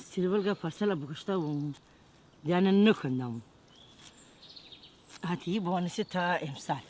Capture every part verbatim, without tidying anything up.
سیرولگه پارساله بوکوشته بوم، دیانه نوکندم. هتی بوانسته تا امسال.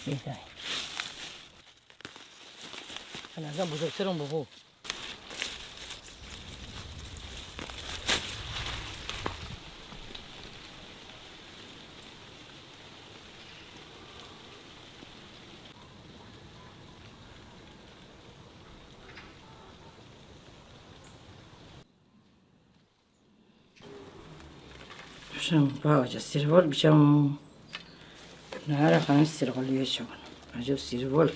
بهتره. انا ازم بزرگترم ببو. بشم باوجه سیرول بشم. نهار خانه سیرول یه چون. عجب سیرول.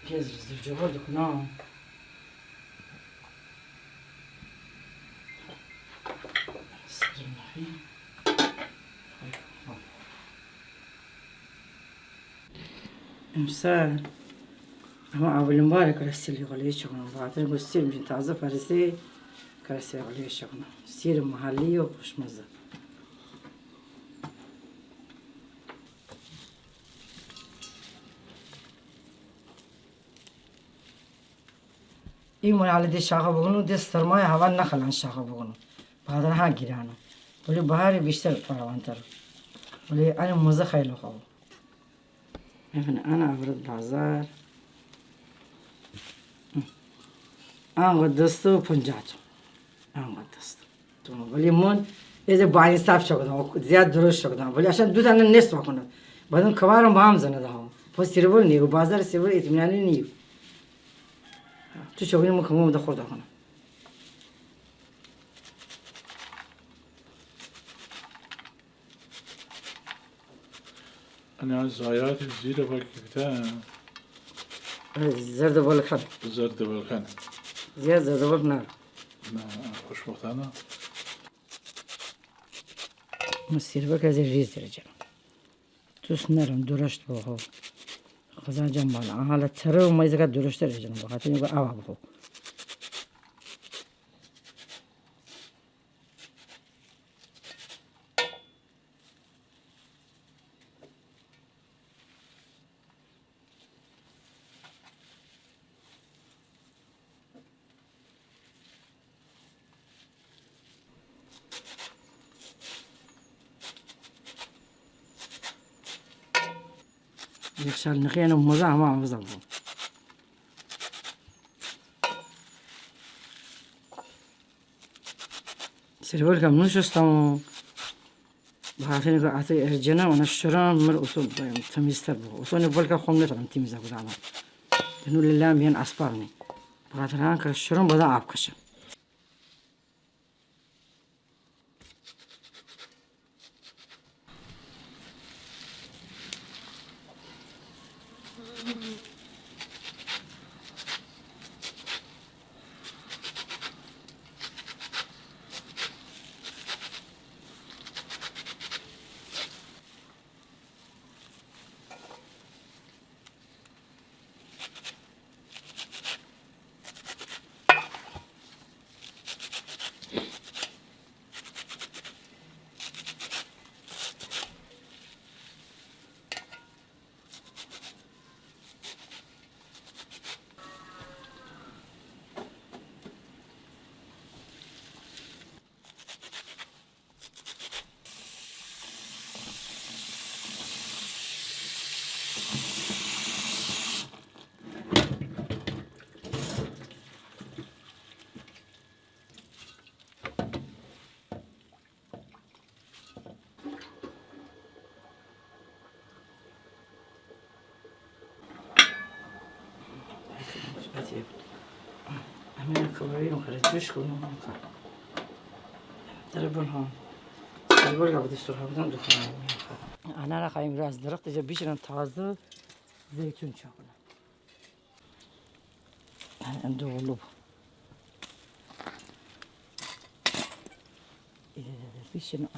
پیاز ره زردچوبه دوکونم. سر نخی. امسال اما اولین باره کره سیرول یه چونم. بخاطر اینکه سیر می‌شه تازه فریسه، کره سیرول یه چونم. سیر محلی و خوشمزه. ای مره ده شاخه بوکونم، ده سرمایه هوا نخلان شاخه بوکونم. بخاطر ها گیرانه. ولی بهار بیشتر فراوان‌تره. ولی انه مزه خیلی خوبه. ببین، انه آورد بازار. انقدر دسته و پنجاه تومن. انقدر دسته. ولی من ایزه با انصاف چوکودم، زیاد درشت چوکودم. ولی اشان دو تانه نصف کونه. بعدم کوارم با هم زنه ده هم. پس سیرول نیه، بازار سیرول اطمینانی نیه. تو چوکونی من کمو ده خورده کونم. انه زایات زیر باکی بیته. زرد بلکن. زرد بلکن. زیاد زرد بلک نه. نه، خوشبختانه. من سیرولک از ریز دره جنم. دوست نارم درشت ببه. خزان جان بالا. حالا تره و مایزه که درشت دره جنم. بخاطر اینکه آوا ببه. یخچال نخی انه مزه همه عوض بو. سیرولکم نوشوستم. بخاطر اینکه اته ارجنه اونه شورم مره اوتو تمیزتر بو. اوتو نه بلکه خوم نتانم تمیزه کودم. اینو لیلا میان اسپار نی. بخاطر هنه کره شورم بعدا آب کشم. همین کاری رو خرید جوش کنم. در بن ها. سیبل را بده سرخ بودن دکان. انار خوایم راست درخت جا بیشنم تازه زیتون چاکنم. ان دو قلوب. بیشنم.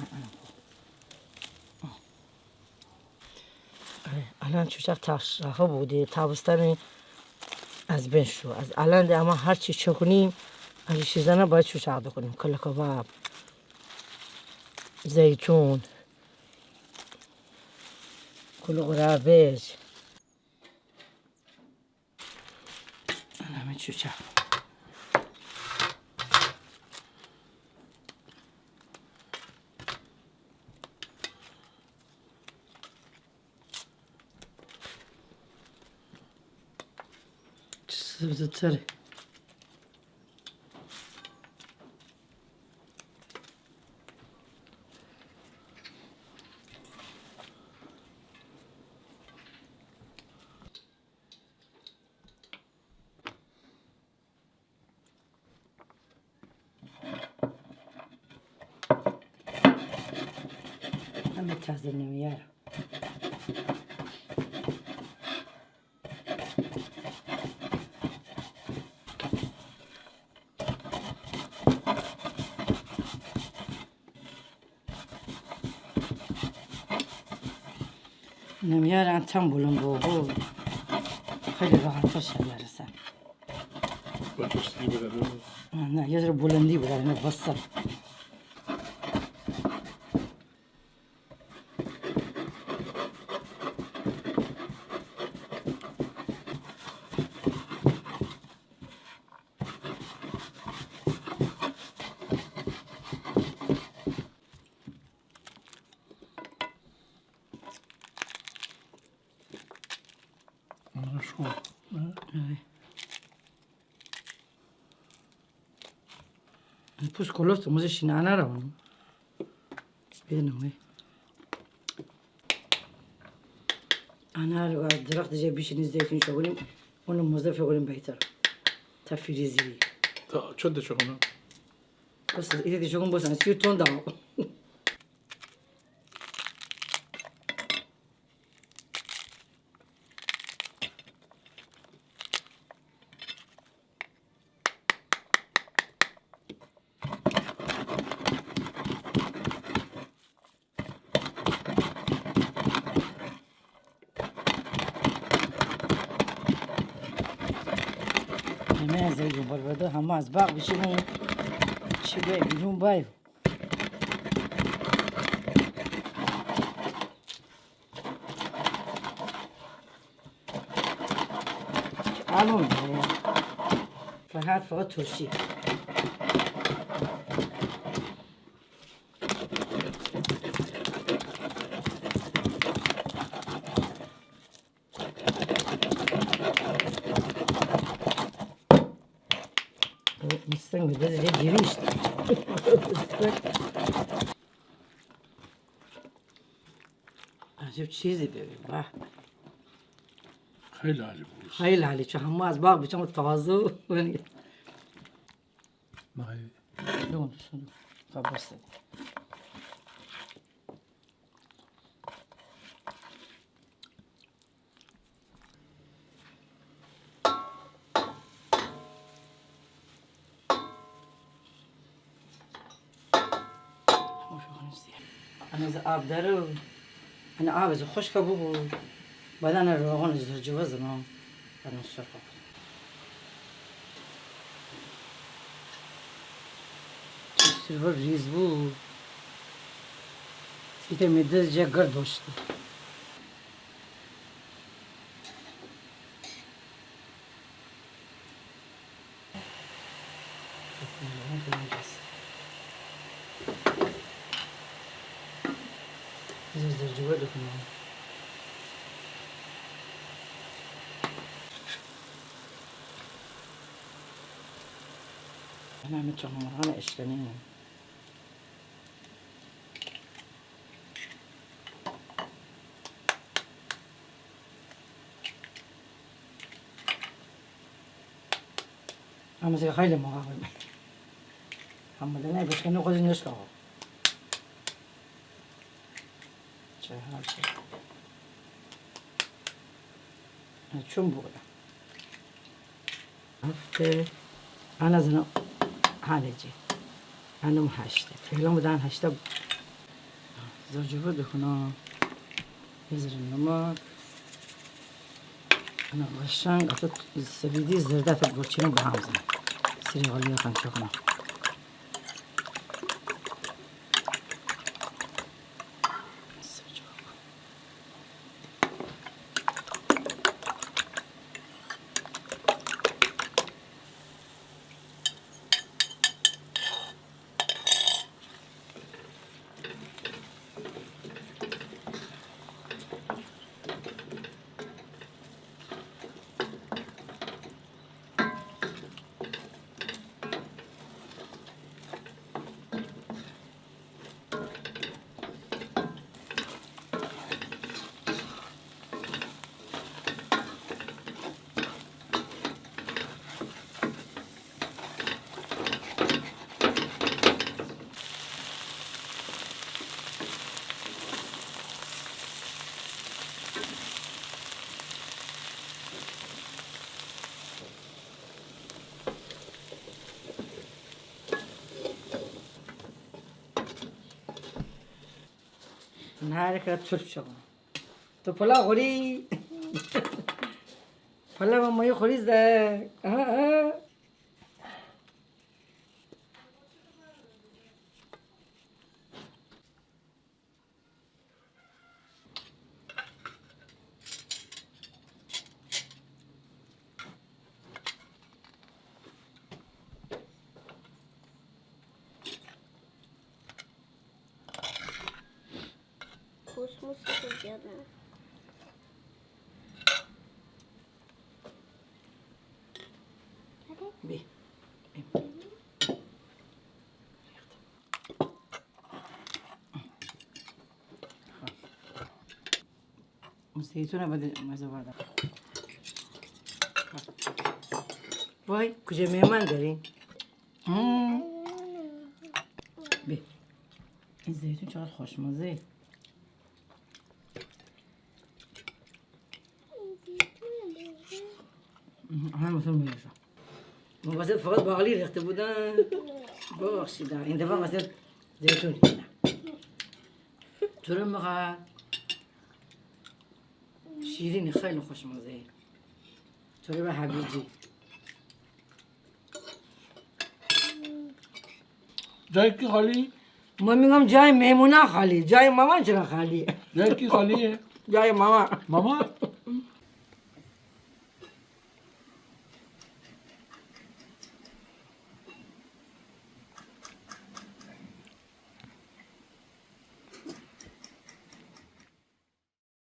آره، الان چوچاق تاشاخه بوده، تابستان از بین شو. از الان ده اما هر چی چکنیم، از چیزانه باید چوچاق دکنیم. کله کباب، زیتون، کلوغ رابج. همه چوچاق. سبزتره. همه تازه نمیار. نمیار انتم بلند بو، خیلی راحت تر شد برسن. با پشتی بداره. نه، یه ذره بلندی بداره، نه بسته. آره. پوست کلفت موزه شینانه را اونو. بینم، ای. انار و درخت جا بیشینی زیتون چاکنیم، اونو موزه فکر کنیم بهتر. تا فریزی. تا چند چاکنم؟ بس، ایده چاکن بس، سی تون دا. همه از این بربده، همه از باغ بیشینیم. چی بای بیرون بای. الان فقط، فقط ترشی. مستن گده دیگه گیریشت. عجب چیزی ببین، واه. خیلی عالی بود. خیلی عالی، چون همه از باغ بیچم تازه و بگو دوستان، تا بسته. انه آب داره. انه آب از خشک ببو. بعد انه روغن زردچوبه زنم. بعد انه سرخ بکنم. سیلور ریز بو. ایته می دست جا گرد بوشته. زردچوبه دوکنم. انه می چون مرغانه اشکنیم. اما خیلی مقاومه. اما دنه بشکنه خودش نشکه. چه حال چه. چون بوده. هفته. انا زنم. هانه جی. انم هشته. فعلا بدن هشته. زردچوبه دکنم. یه ذره نمک. انا قشنگ اته سفیدی زرده اته گلچینه به هم زنم. سری غلیه قنچه کنم. نهار کره ترش شو. تو پلا خوری؟ پلا ماما خوری زه. آها، آها. کوسموس خوجانا. بی. اون زیتونه بده مزه بردار. وای، کجا مهمان دارین؟ هم. بی. این زیتون چقدر خوشمزه. هم مثل میشه. من واسه فقط باقلی ریخته بودم. ببخشید، این دفعه واسه زیتون ریختم. تو رو مقا شیرینی، خیلی خوشمزه. تو رو به هویجی. جای کی خالی؟ من می‌گم جای مهمونا خالی، جای ماما چرا خالی؟ جای کی خالیه؟ جای ماما. ماما؟